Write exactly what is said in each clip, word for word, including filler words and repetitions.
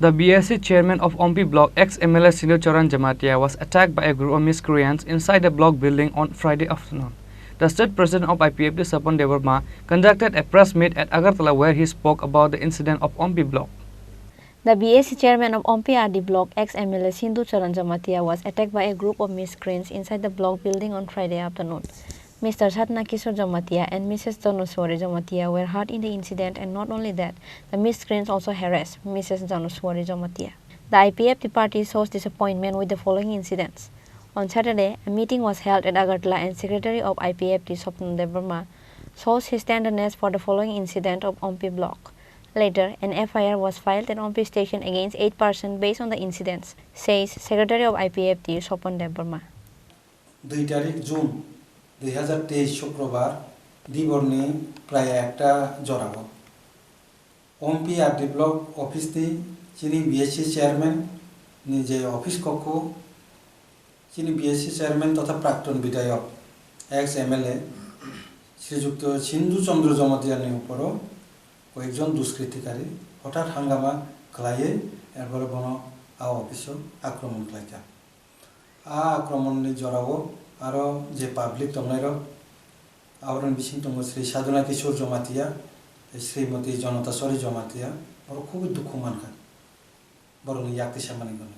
The B S C chairman of Ompi block, ex-M L A Sindhu Charan Jamatia, was attacked by a group of miscreants inside the block building on Friday afternoon. The state president of I P F T, Swapan Debbarma, conducted a press meet at Agartala where he spoke about the incident of Ompi block. The B S C chairman of Ompi R D block, ex-M L A Sindhu Charan Jamatia, was attacked by a group of miscreants inside the block building on Friday afternoon. Mister Satna Kishore Jamatia and Missus Januswari Jamatia were hurt in the incident, and not only that, the miscreants also harassed Missus Januswari Jamatia. The I P F T party shows disappointment with the following incidents. On Saturday, a meeting was held at Agartala, and Secretary of I P F T, Swapna Debbarma, shows his tenderness for the following incident of Ompi block. Later, an F I R was filed at Ompi station against eight persons based on the incidents, says Secretary of I P F T, Swapan Debbarma. Dui tarik June dui hazar teis Shukrobar, diborni prai ekta jorao Ompi R D block office ni chini B S C chairman ni je office kok o chini B S C chairman totha prakton bidhayok, ex M L A, Srijukto Sindhu Chandra Jamatia ni uporo koyekjon duskritikari hothat hangama khlaiwi, erpore bono a office o akromon khlaikha. A akromon ni jorao aro je public tongnairok, aboroni bising tongo Sri Sadhuna Kishore Jamatia, Srimati Janata Sori Jamatia, borok khubui dukhu mankha borokni yak tisa manwi gwnwi.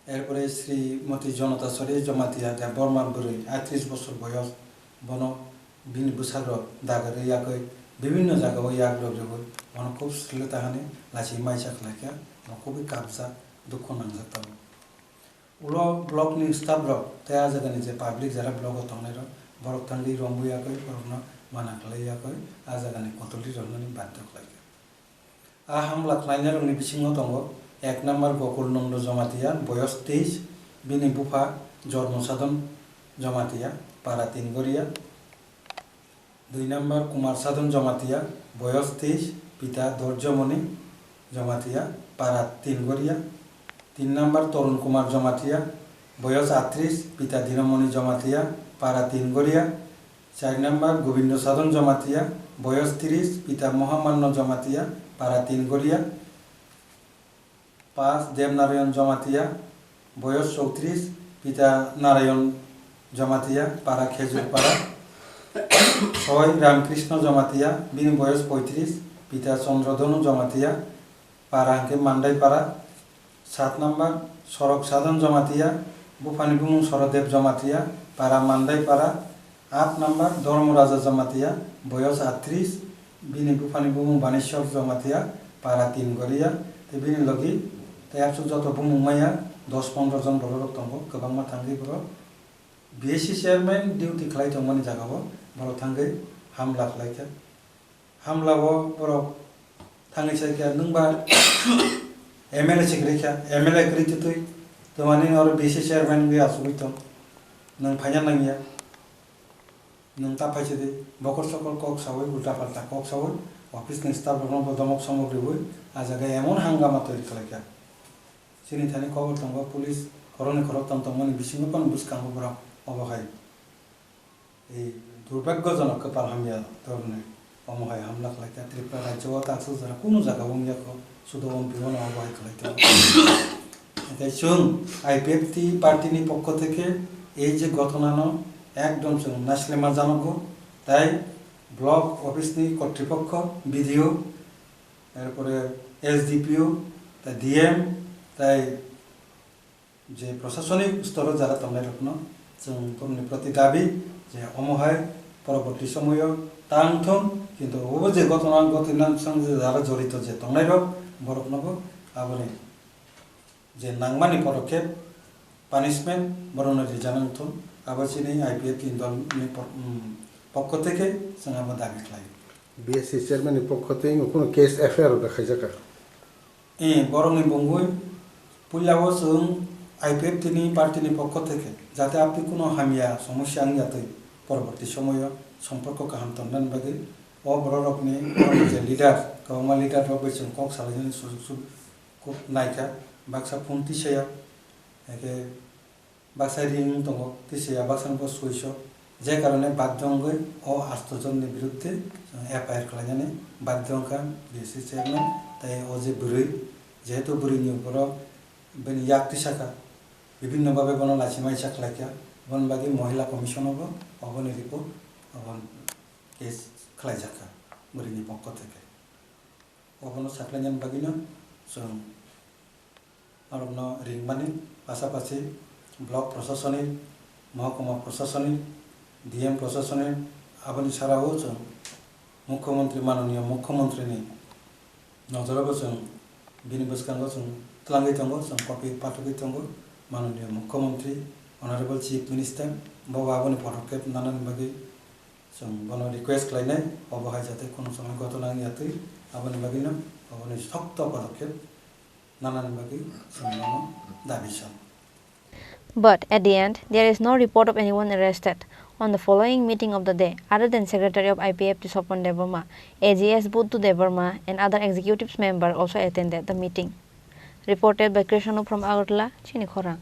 Erpore Srimati Janata Sori Jamatia Debbarma bwrwi, atris bosor boyos, bono bini bwsarok dagarwi yakwi bibinno jagao yak rwrwi bono khub swrwngwi tahani lachi maisa khlaikha, bono khubui kabjak, dukhu nangjak tongo. Ulo block ni staff rok tei a jagani je public jara block o tongnai rok, borok thangwi romwi yakwi borokno mana khlai yakwi a jagani kotoli rwnani badhyo khlaikha. A hamla khlainai rokni bisingo tongo ek number Gokul Nando Jamatia, boyos teis, bini bupha Jormo Sadon Jamatia, para Tingoria, dui number Kumar Sadon Jamatia, boyos teis, pita Dorjomoni Jamatia, para Tingoria, tin number Torun Kumar Jamatia, boyos atris, pita Dinamoni Jamatia, para Tingoria, char number Gobindo Sadon Jamatia, boyos tris, pita Mohamanno Jamatia, para Tingoria, pas Debnarayon Jamatia, boyos chowtris, pita Narayon Jamatia, para Khejurpara, soi Ramkrishna Jamatia, bini boyos poitris, pita Chandradhanu Jamatia, para hwnkhe Mandaipara, sat number Sorok Sadon Jamatia, buphani bumung Sorodev Jamatia, para Mandaipara, aat number Dharmaraja Jamatia, boyos atris, bini buphani bumung Baneswar Jamatia, para Tingoria, tei bini logi tei aswk joto bumung maya dos pondro jon bororok tongo, kwbangma thangwi borok B S C chairman duty khlai tongmani jagao borok thangwi hamla khlaikha. Hamla o borok thangwi saikha, "Nwng ba M L A se kwrwi kha, M L A kwrwi twtwi twmani oro B C chairman wngwi achugwi tong, nwng phaina nangya, nwng ta phaisidi." Bokol sokol kok sawi, ulta palta kok sawi, office ni staff rokno bo domok somok riwi a jaga emon hangama toiri khlaikha. Chini thani kobor tongo, police khoroknwi khoroktham tongmani bisingo phano bwskango borok obo hai. Ei durbhagyojonok kwpal hamya torni omo hai hamla khlaikha. Tripura rajyo o taksuk jora kunu jaga wngya kho, sudo ompi o no obo hai khlai tongo. Hwnkhe chwng I P F T party ni pokho theke ei je ghotona no ekdom chwng naislema janogo, tai block office ni kotripokho, B D O, erpore S D P O, tai D M, tai je prosasonik storo jara tongnairokno chwng borokni proti dabi je omo hai poroborti somoio tang thung, kintu obo je ghotona, ghotona swng je jara jorito je tongnairok, boroknobo aboni je nangmani porokhep, punishment, borokno rijana wngthung, abo chini I P F T ni dolni por-, um, pokho theke chwng abo dabi khlai. B S C chairman ni pokho tei wngkha case F I R rok da khaijaka. Eh, borokni bungwi puila o chwng I P F T ni party ni pokho theke jate apni kuno hamya somosya wngya twi poroborti somoyo somporko kaham tongnani bagwi o bororokni, borokni je leader, kwbangma leader rok bai chwng kok salainani sujuk suk-, kuk naikha, baksa phone tisaya, hake baksa ring wng tongo, tisaya baksa bo suiso, je karone badhyo wngwi o asto jonni biruddhe chwng F I R khlainani badhyo wngkha B S C chairman, tei o je bwrwi Jehetu bwrwini borok bini yak tisakha, bibhinno bhabe bono lachimaisa khlaikha, aboni bagwi Mohila Commission-o bo oboni report, oboni case khlaijakha bwrwini pokho theke. Obono saklainani bagwino chwng norokno ringmani, pasapasi block prosasonik, mohokuma prosasonik, D M prosasonik, aboni sarao chwng Mukhyamantri, Mananiya Mukhyamantrini nojoro bo chwng bini bwskango chwng twlangwi tongo, chwng copy pathogwi tongo. Mananiya Mukhyamantri, Honorable Chief Minister, bo aboni podokkhep nanani bagwi chwng bono request khlainai, obo hai jate kono somoi ghotona wngya twi, aboni bagwino oboni sokto podokkhep nanani bagwi chwng bono dabi chwng. But at the end, there is no report of anyone arrested. On the following meeting of the day, other than Secretary of I P F T Sopon Debbarma, A G S Buddhu Debbarma and other executives member also attended the meeting. Reported by Krishna from Agartala, Chini Khorang.